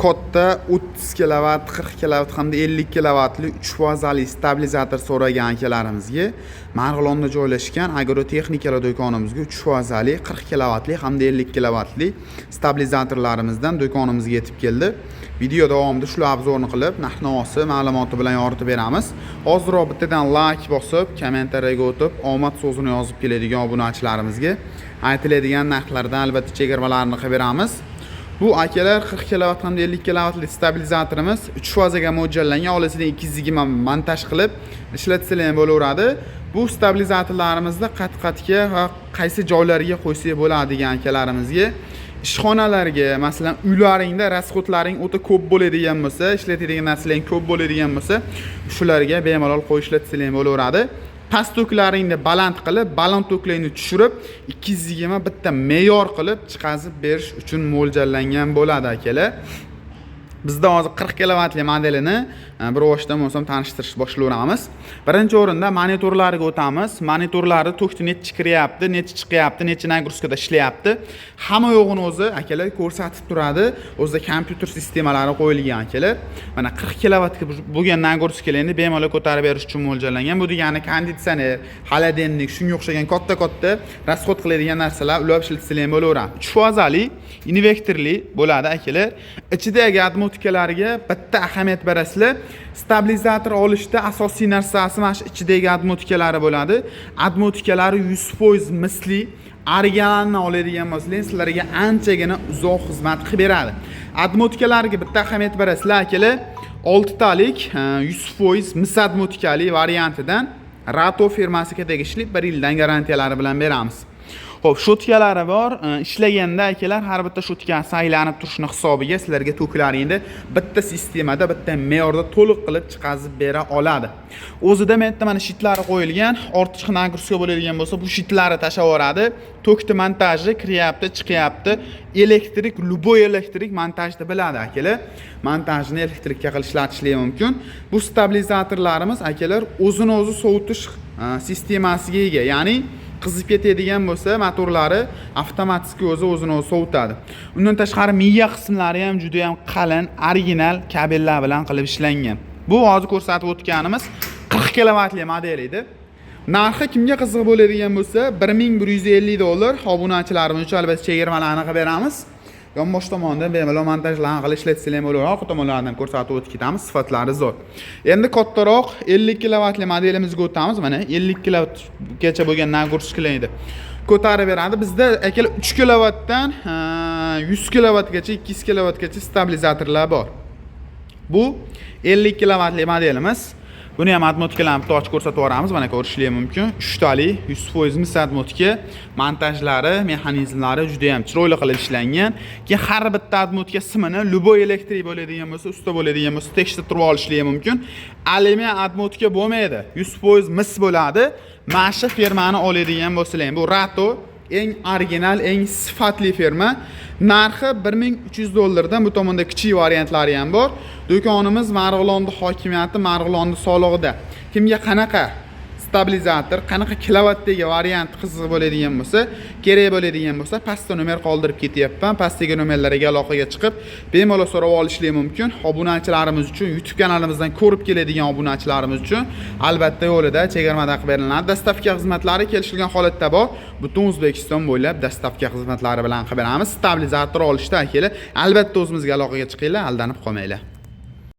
Katta 30 kilovat, 40 kilovat hamda 50 kilovatli 3 fazali stabilizator so'ragan akalarimizga Marg'ilonda joylashgan agrotexnikalar do'konimizga 3 fazali 40 kilovatli hamda 50 kilovatli stabilizatorlarimizdan do'konimizga yetib keldi. Video davomida shular обзор ni qilib, narx-navosi ma'lumoti bilan yoritib beramiz. Hoziroq bittadan like bosib, kommentariyaga o'tib, omad so'zini yozib keladigan obunachilarimizga aytiladigan narxlardan albatta chegirmalarni qilib beramiz. Bu akalar, 40 kilovat hamda 50 kilovatli stabilizatorimiz 3 fazaga mo'ljallangan, olasidan 220 montaj qilib ishlatsalar ham bo'laveradi. Bu stabilizatorlarimizda qat-qatga va qaysi joylarga qo'ysak bo'ladi degan akalarimizga, ishxonalarga, masalan, uylaringda расход laring o'ta ko'p bo'ladigan bo'lsa, ishlatadigan narsalaring ko'p bo'ladigan bo'lsa, shularga bemalol qo'yib ishlatsalar ham bo'laveradi. Past toklaringni baland qilib, baland toklaringni tushirib, 220 bitta me'yor qilib chiqazib berish uchun mo'ljallangan bo'ladi, akalar. Bizda hozir 40 kilovatli modelini bir boshdan bo'lsam tanishtirish boshlayveramiz. Birinchi o'rinda monitorlarga o'tamiz. Monitorlari tokni nechi kiryapti, nechi chiqyapti, nechi нагрузка da ishlayapti. Hamma yo'g'ini o'zi, akalar, ko'rsatib turadi. O'zida kompyuter sistemalari qo'yilgan, akalar. Mana 40 kilovatga bo'lgan нагрузка larni bemalol ko'tarib berish uchun mo'ljallangan. Bu degani konditsioner, холодильник, shunga o'xshagan katta-katta расход qiladigan narsalar ulab ishlatsalar ham bo'laveradi. 3 fazali invertorli bo'ladi, akalar. Ichidagi отмотка larga bitta ahamiyat berasizlar. Stabilizator olishda asosiy narsasi mana shu ichidagi отмотка lari bo'ladi. Отмотка lari 100% misli, originalni oladigan bo'lsanglar, sizlarga anchagina uzoq xizmat qilib beradi. Отмотка larga bitta ahamiyat berasizlar, akalar. Oltitalik 100% mis отмотка li variantidan Rato firmasiga tegishli, 1 yildan garantiyalari bilan beramiz. Xo'p, щётка lari bor. Ishlaganda, akalar, har bitta щётка si aylanib turishini hisobiga sizlarga toklaringni bitta sistemada, bitta me'yorda to'liq qilib chiqazib bera oladi. O'zida bu yerda mana щит lari qo'yilgan. Ortiqcha нагрузка bo'ladigan bo'lsa, bu щит lari tashlab yuboradi. Tokni montaji kiryapti, chiqyapti. Elektrik, любой elektrik montajni biladi, akalar. Montajni elektrikka qilib ishlatishligi mumkin. Bu stabilizatorlarimiz, akalar, o'zini o'zi sovutish sistemasiga ega. Ya'ni qizib ketadigan bo'lsa, motorlari avtomatik o'zi o'zini o'zi sovutadi. Undan tashqari miya qismlari ham juda ham qalin, original kabellar bilan qilib ishlangan. Bu hozir ko'rsatib o'tganimiz 40 kilovatli model edi. Narxi kimga qiziq bo'ladigan bo'lsa, 1150 dollar. Obunachilarimiz uchun albatta chegirmalarni qilib beramiz. Yonbosh tomonidan bemalol montajlarni qilib ishlatsanglar ham bo'ladi. Orqa tomonlaridan ko'rsatib o'tib ketamiz, sifatlari zo'r. Endi kattaroq 50 kilovatli modelimizga o'tamiz. Mana 50 kilovatgacha bo'lgan нагрузка lar ko'tarib beradi. Bizda, akalar, 3 kilovatdan 100 kilovatgacha, 200 kilovatgacha stabilizatorlar bor. Bu 50 kilovatli modelimiz. Buni ham отмотка larni bitta ochib ko'rsatib yuboramiz. Mana ko'rishlar mumkin. Uchtali 100% mis отмотка, montajlari, mexanizmlari juda ham chiroyli qilib ishlangan. Keyin har bitta отмотка simini любой elektrik bo'ladigan bo'lsa, usta bo'ladigan bo'lsa, tekshirib turib olishligi mumkin. Alyumin отмотка bo'lmaydi. 100% mis bo'ladi. Mana shu firmani oladigan bo'lsalar, bu Rato eng original, eng sifatli firma. Narxi 1300 dollardan, bu tomonda kichik variantlari ham bor. Do'konimiz Marg'ilonda hokimiyati, Marg'ilonda solig'ida. Kimga qanaqa stabilizator, qanaqa kilovatdagi variant qiziq bo'ladigan bo'lsa, kerak bo'ladigan bo'lsa, pastda nomer qoldirib ketyapman. Pastdagi nomerlarga aloqaga chiqib, bemalol so'rab olishligi mumkin. Obunachilarimiz uchun, YouTube kanalimizdan ko'rib keladigan obunachilarimiz uchun albatta yo'lida chegirmada qilib beriladi. Доставка xizmatlari kelishilgan holatda bor. Butun O'zbekiston bo'ylab доставка xizmatlari bilan qilib beramiz. Stabilizator olishda, akalar, albatta o'zimizga aloqaga chiqinglar, aldanib qolmanglar.